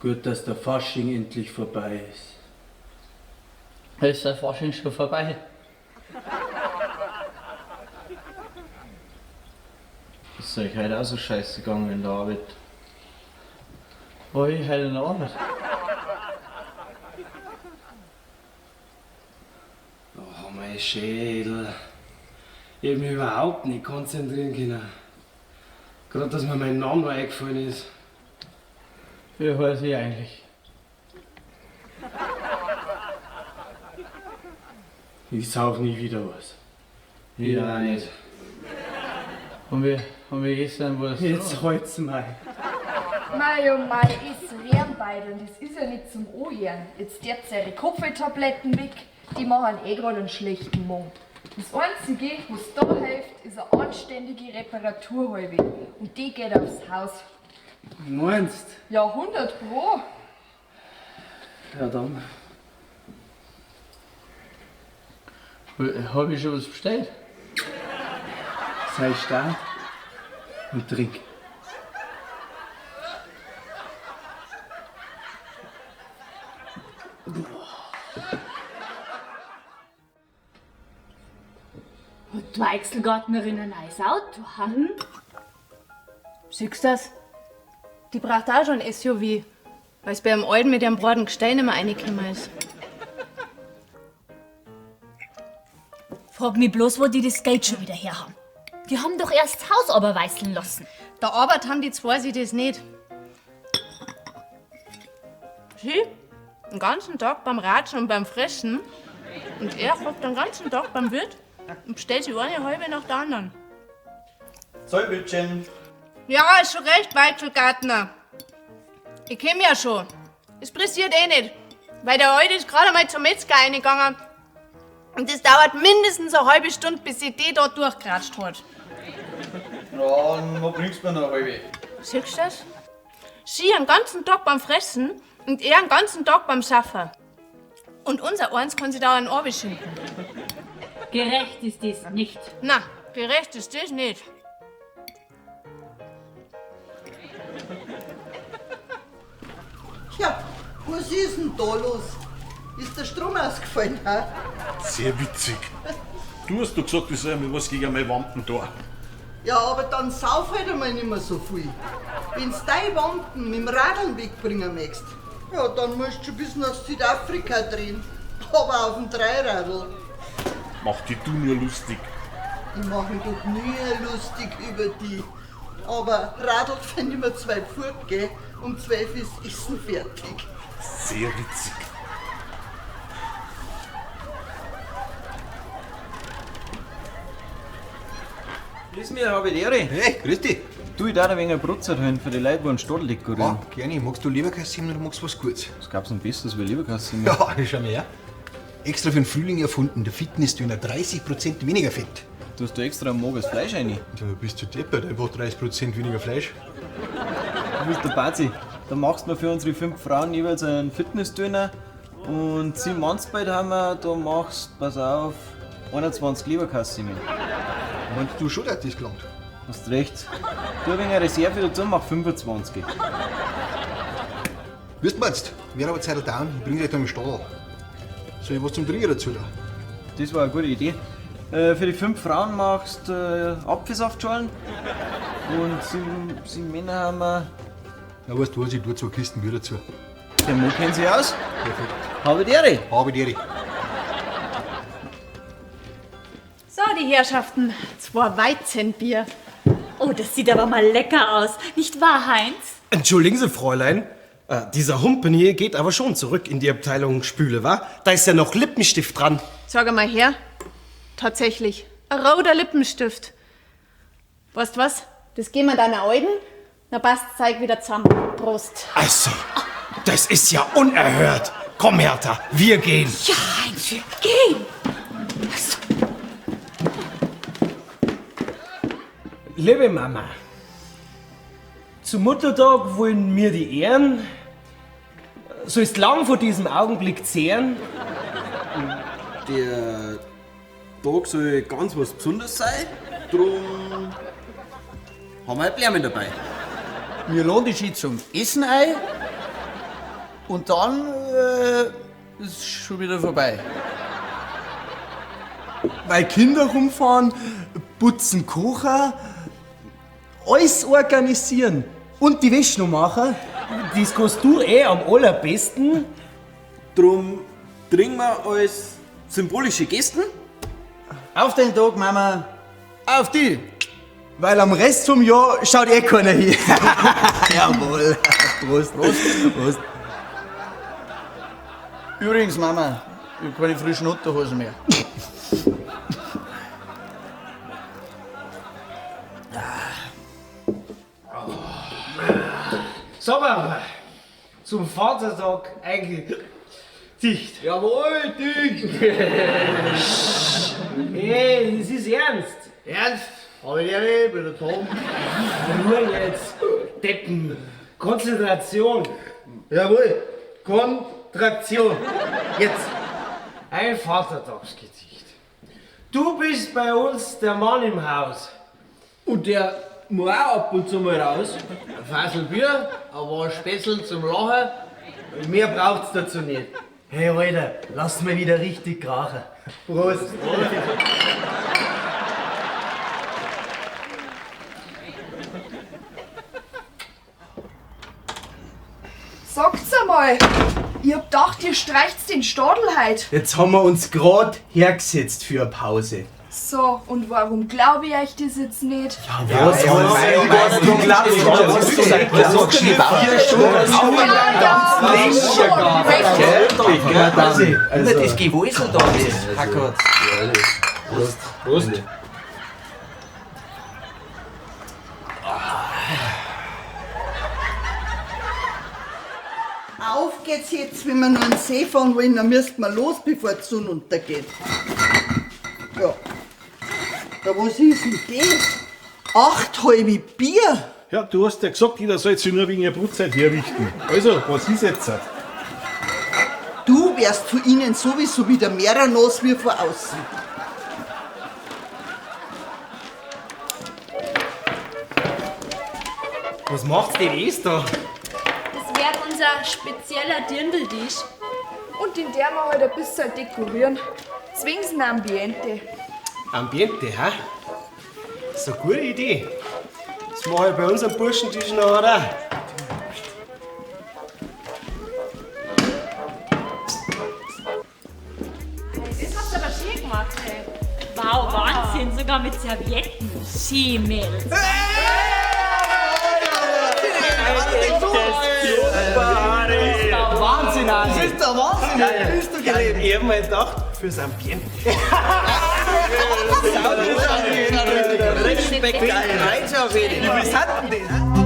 Gut, dass der Fasching endlich vorbei ist. Ist der Fasching schon vorbei? Ist euch heute auch so scheiße gegangen in der Arbeit? War ich heute in der Arbeit? Oh, mein Schädel. Ich hab mich überhaupt nicht konzentrieren können. Gerade, dass mir mein Name noch eingefallen ist. Wie heiß ich eigentlich? Ich sauf nie wieder was. Ich auch nicht. Und wie geht's denn wohl so? Jetzt halt's mal. Mei oh mei, is Rehrenbeidel, das ist ja nicht zum Anhören. Jetzt dert's eure Kopftabletten weg, die machen eh grad einen schlechten Mund. Das Einzige, was da hilft, ist eine anständige Reparaturhalbe. Und die geht aufs Haus. Meinst? Ja, 100 Pro. Ja, dann. Hab ich schon was bestellt? Sei stark und trink. Hat die Weichselgartnerin ein neues Auto? Ha? Siehst du das? Die braucht auch schon ein SUV, weil's bei dem Alten mit ihrem breiten Gestell nicht mehr reingekommen ist. Frag mich bloß, wo die das Geld schon wieder her haben. Die haben doch erst das Haus aberweißeln lassen. Der Arbeit haben die zwei sich das nicht. Sie, den ganzen Tag beim Ratschen und beim Fressen. Und er hockt den ganzen Tag beim Wirt und bestellt sich eine halbe nach der anderen. Zollbütchen. Ja, ist schon recht, Weichselgartner. Ich komm ja schon. Es pressiert eh nicht, weil der Alte ist gerade einmal zum Metzger reingegangen. Und das dauert mindestens eine halbe Stunde, bis sie die da durchgeratscht hat. Ja, dann bringst du mir noch eine halbe. Siehst du das? Sie den ganzen Tag beim Fressen und er den ganzen Tag beim Saufen. Und unser eins kann sich da einen Ohr schinden. Gerecht ist das nicht. Na, gerecht ist das nicht. Ja, was ist denn da los? Ist der Strom ausgefallen, hä? Sehr witzig. Du hast doch gesagt, ich soll mir was gegen meine Wampen da. Ja, aber dann sauf halt einmal nicht mehr so viel. Wenn's deine Wampen mit dem Radeln wegbringen möchtest, ja, dann musst du schon bis nach Südafrika drehen. Aber auf dem Dreiradl. Mach dich du nur lustig. Ich mach mich doch nie lustig über die. Aber Radl finde ich mir zwei fort, gell? Um 12 ist Essen fertig. Sehr witzig. Grüß mich, habe ich die Ehre. Hey, grüß dich. Du, ich darf ein wenig Brotzeit holen für die Leute, die einen Stadel dekorieren. Ah, gerne. Magst du Leberkässemmel oder magst du was Gutes? Was gab's denn Besseres wie Leberkässemmel? Ja, schau mal her. Extra für den Frühling erfunden, der Fitnessdöner, 30% weniger Fett. Du hast da extra ein mageres Fleisch rein. Du bist zu deppert, einfach 30% weniger Fleisch. Du bist der Bazi. Da machst du mir für unsere 5 Frauen jeweils einen Fitnessdöner. Und 7 Mannsbeut haben wir, da machst, pass auf, 21 Leberkässemmeln. Meinst du schon, dass das gelangt? Hast recht. Tu ein wenig Reserve dazu, mach 25. Wirst meinst, wäre aber Zeit down, ich bring dich da im Stall. Soll ich was zum Trinken dazu da? Das war eine gute Idee. Für die 5 Frauen machst Apfelsaftschalen. Und 7 Männer haben wir. Ja, weißt du was, ich tue 2 Kisten Bier dazu. Der Mo kennt sich aus. Perfekt. Habe die Ehre. Habe die Ehre. So, die Herrschaften, 2 Weizenbier. Oh, das sieht aber mal lecker aus. Nicht wahr, Heinz? Entschuldigen Sie, Fräulein. Dieser Humpen hier geht aber schon zurück in die Abteilung Spüle, wa? Da ist ja noch Lippenstift dran. Sag mal her. Tatsächlich, ein roter Lippenstift. Weißt was? Das geben wir deiner Alten, dann passt das Zeug wieder zusammen. Prost. Also, das ist ja unerhört. Komm, Hertha, wir gehen. Ja, Heinz, wir gehen. Also. Liebe Mama, zum Muttertag wollen mir die ehren. Sollst lang vor diesem Augenblick zehren. Der Tag soll ganz was Besonderes sein, drum haben wir halt Bärmen dabei. Wir laden die Ski zum Essen ein und dann ist schon wieder vorbei. Weil Kinder rumfahren, putzen, kochen, alles organisieren und die Wäsche noch machen. Das kannst du eh am allerbesten. Drum trinken wir als symbolische Gesten. Auf den Tag, Mama. Auf die! Weil am Rest vom Jahr schaut eh keiner hin. Jawohl. Prost. Prost. Prost. Übrigens, Mama, ich hab keine frischen Unterhosen mehr. Sag mal, zum Vatertag eigentlich dicht. Jawohl, dicht! Hey, das ist ernst. Ernst? Hab ich nicht, bin der Tom. Ruhe jetzt. Deppen. Konzentration. Jawohl, Kontraktion. Jetzt. Ein Vatertagsgedicht. Du bist bei uns der Mann im Haus. Und der muss auch ab und zu mal raus. Ein Fassel Bier, ein paar Spätzle zum Lachen. Mehr braucht's dazu nicht. Hey Alter, lass mal wieder richtig krachen. Prost. Sagt's einmal, ich hab gedacht, ihr streicht's den Stadel heut. Jetzt haben wir uns grad hergesetzt für eine Pause. So, und warum glaube ich euch das jetzt nicht? Was? Du glaubst, was du sagst? 4 Stunden. Immer das Gewusel da, das Hackert. Prost. Prost. Auf geht's jetzt, wenn wir noch einen See fahren wollen, dann müssten wir los, bevor die Sonne untergeht. Ja. Da, was ist denn das? 8 halbe Bier? Ja, du hast ja gesagt, jeder soll sich nur wegen der Brotzeit herrichten. Also, was ist jetzt? Du wärst von ihnen sowieso wieder mehr nass wie von außen. Was macht's denn das da? Das wäre unser spezieller Dirndltisch. Und den der wir halt ein bisschen dekorieren. Zwing's ein Ambiente. Ambiente, hä? Das ist eine gute Idee. Das mache ich bei unserem Burschentisch noch, oder? Das hast du aber schön gemacht, ey. Wow, Wahnsinn, sogar mit Servietten. Schön, Mädels. Wahnsinn, Ari. Das ist der Wahnsinn, ey. Bist du gelebt? Ich hab mir gedacht, fürs Ambiente. Respekt, geil. Wie viel hat denn das?